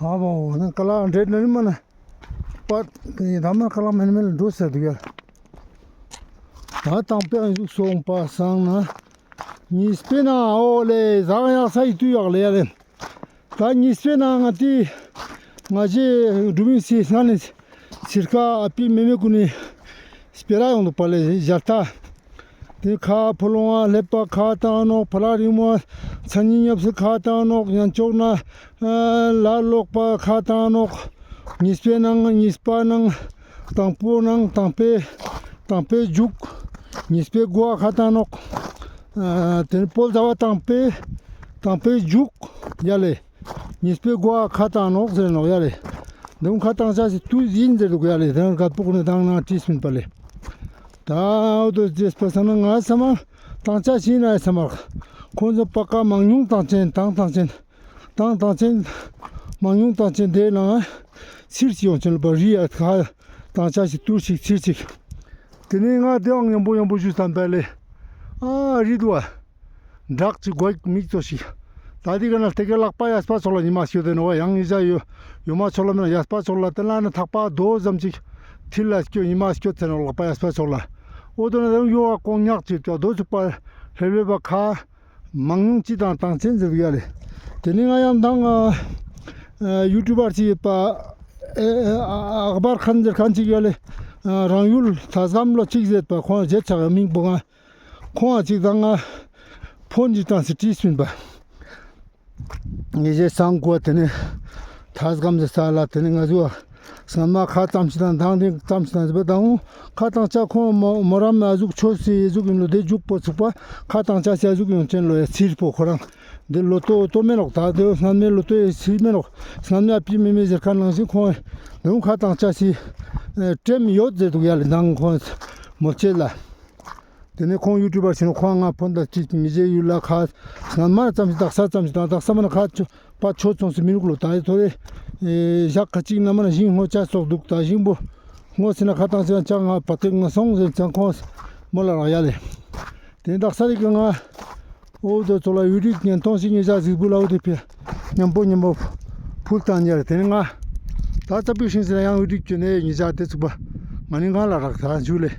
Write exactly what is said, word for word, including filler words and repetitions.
ཨ་བོ་ནི་ཀ་ལ་འདྲེད་ནི་མ་ན་པ་ད་མ་ཀ་ལ་མེན་མེན་འགྲོ་ཟེར་འདུག་ཡ། ད་དང་པོ་ཡང་ཟུག་སོང་པ་སང་ན། གཉིས་པའི་ནང་ཨོ་ལེ་ཟ་ཡག་ས་ཡི་དུས་ཡག་ལེ་ཡ་ལེ། ད་གཉིས་པའི་ནང་ང་ཏི་ང་ཞེ་འགྲུབ་ཡིན་སི་སང་ནི་སིར་ཀ་ཨ་པི་མེ་མེ་ཀུན་ནི་སྤེ་ར་ཡོང་འདུག་པ་ལེ་ཞལ་ཏ། དེ་ཁ་ཕོ་ལོང་ང་སླེབས་པ་ཁ་བཏང་ནོག་ཕ་ལ་རིང་མོ་མཚན་ཉིན་ཉབ་སུ་ཁ་བཏང་ནོག་ཉན་ཅོག་ན་ལ་ལོག་པ་ཁ་བཏང་ནོག་གཉིས་པའི་ནང་གཉིས་པ་ནང་དང་པོ་ནང་དང་པོའི་དང་པོའི་མཇུག་གཉིས་པའི་མགོ་ཁ་བཏང་ནོག་ཨ་དེ་ནི་བོད་ཟླ་བ་དང་པོའི་དང་པོའི་མཇུག་ཡ་ལེ། གཉིས་པའི་མགོ་ཁ་བཏང་ནོག་ཟེར་ནོག་ཡ་ལེ། འདི་ཁ་བཏང་ཆ་སི་དུས་ཡིན་ཟེར་འདུག་ཡ་ལེ། དེ་ནི་ག་པུག་ནི་བཏང་ན་བྲིས་མིན་པ་ལེ། ད་འོ་དོ་རྗེས་པ་ས་ན་ང་ས་མ་བཏང་ཆ་ཞིག་ན་ས་མ་ཁོང་ཚོ་པ་ཀ་མང་ཉུང་བཏང་ཆེན་བཏང་བཏང་ཆེན། བཏང་བཏང་ཆེན། མང་ཉུང་བཏང་ཆེན་དེ་ནང་ཚིར་ཅིག་ཡོང་ཆེན་ལ་པ་རི་ཡ་ཁ་བཏང་ཆ་ཞིག་ཏུར་ཞིག་ཚིར་ཅིག་དེ་ནས་ང་དེའང་ཉམ་པོ་ཉམ་པོ་ཞུས་ཙམ་པ་ལེ། ཨ་རི་དུ་བ། བྲག་ཅིག་གོ་ཡིག་མིག་ཏོ་ཞིག་ད་དེ་ག་ན་དེ་ག་ལག་པ་ཡ་སྤ་ཚོགས་ལ་ཉི་མ་སྐྱོད་དེ་ནོ་བ་ཡང་ཡི་ཟ་ཡོ་ཡོ་མ་ཚོགས་ལ་མེད་ན་ཡ་སྤ་ཚོགས་ལ་དེ་ལ་ནི་ཐག་པ་རྡོ་ཙམ་ཅིག་ཐིལ་ལ་སྐྱོད་ཉི་མ་སྐྱོད་དེ་ནོ་ལག་པ་ཡ་སྤ་ཚོགས་ལ། འོ་དོ་ན་དེ་ཡོ་བ་ཀོང་ཉག་ཅིག་ཀྱ་རྡོ་ཚུགས་པ་ལྷེབ་ལྷེབ་པ་ཁ། མང་ཉུང་སྤྱི་དང་དང་ཆེན་ཟེར་ཡ་ལེ། དེ་ནི་ང་ཡང་དང་ཡུ་ཊུབ་པར་ཅིག་ཡོད་པ་ཨག་བར་ཁན་ཟེར་ཁན་ཅིག་ཡ་ལེ། རང་ཡུལ་ཐ་སྒམ་ལོ་ཅིག་ཟེར་པ་ཁོང་བརྗེད་ཆགས་མིང་པོ་ང་ཁོང་ཅིག་དང་ང་ཕོན་ཅིག་དང་སི་ཏྲིས་མིན་པ། ངེ་ཞེ་སང་གོ་དེ་ནི་ཐ་སྒམ་ཟེར་ས་ལ་དེ་ནི་ང་ཟུ་སྔན་མ་ཁ་ཙམ་ཞིག་དང་དང་དེ་ཙམ་ཞིག་དང་ཟེར་བ་དང་ཁ་བཏང་ཆ་ཁོང་མོ་མོ་རམ་ཨ་ཟུག་ཆོས་སི་ཟུག་ཡིན་ལོ་དེ་མཇུག་པོ་ཚུགས་པ་ཁ་བཏང་ཆ་སི་ཨ་ཟུག་ཡོང་ཆེན་ལོ་ཡ་ཚིར་པོ་ཁོ་རང་དེ་ལོ་ཏོ་ཏོ་མེ་ནོག་ད་དེ་སྔན་མའི་ལོ་ཏོ་ཡ་ཚིར་མེ་ནོག་སྔན་མའི་ཨ་པི་མེ་མེ་ཟེར་ཁ་ནང་བཞིན་ཁོང་དེ་ཁ་བཏང་ཆ་སི་ཀྲེམ་ཡོད་ཟེར་འདུག་ཡ་ལེ་དང་ཁོང་མོ་ཆེ་ལ། དེ་ནས་ཁོང་ཡུ་ཊུབ་པར་ཕྱིན་ནོ་ཁོང་ང་ཕོན་དང་ཅིག་མི་རྗེ་ཡུལ་ལ་ཁ་སྔན་མ་ཙམ་ཞིག་དག་ས་ཙམ་ཞིག་དང་དག་ས་མ་ན་ཁ་ཆོ་པ་ཆོ་ཚོང་སི་མི་རུག་ལོ་ད་ཡི་ཐོ་རེ་ཞག་ཁ་ཅིག་ན་མ་ན་ཞིང་སྔོ་ཆ་སོག་འདུག་ད་ཞིང་པོ་སྔོ་སི་ན་ཁ་བཏང་སི་ན་ཅང་ང་པ་ཏེག་ན་སོང་ཟེར་ཙང་ཁོང་མོ་ལ་རག་ཡ་ལེ། དེ་ནས་དག་ས་རིག་གི་ང་འོ་དོ་ཚོ་ལ་ཡུ་རིག་ཉན་ཐོང་ཞིག་ཉེ་ཞག་གཟིགས་བུ་ལ་འོ་དེ་ཕི་ཉམ་པོ་ཉམ་པོ་ཕུལ་བཏང་ཉེ་རེ་དེ་ནས་ང་ད་ཙ་པིག་ཤིང་སི་ན་ཡང་ཡུ་རིག་གྱོན་ནས་ཉེ་ཞག་དེ་ཚུགས་པ་ང་ནི་ང་ལ་རག་ད་འཇུ་ལེ།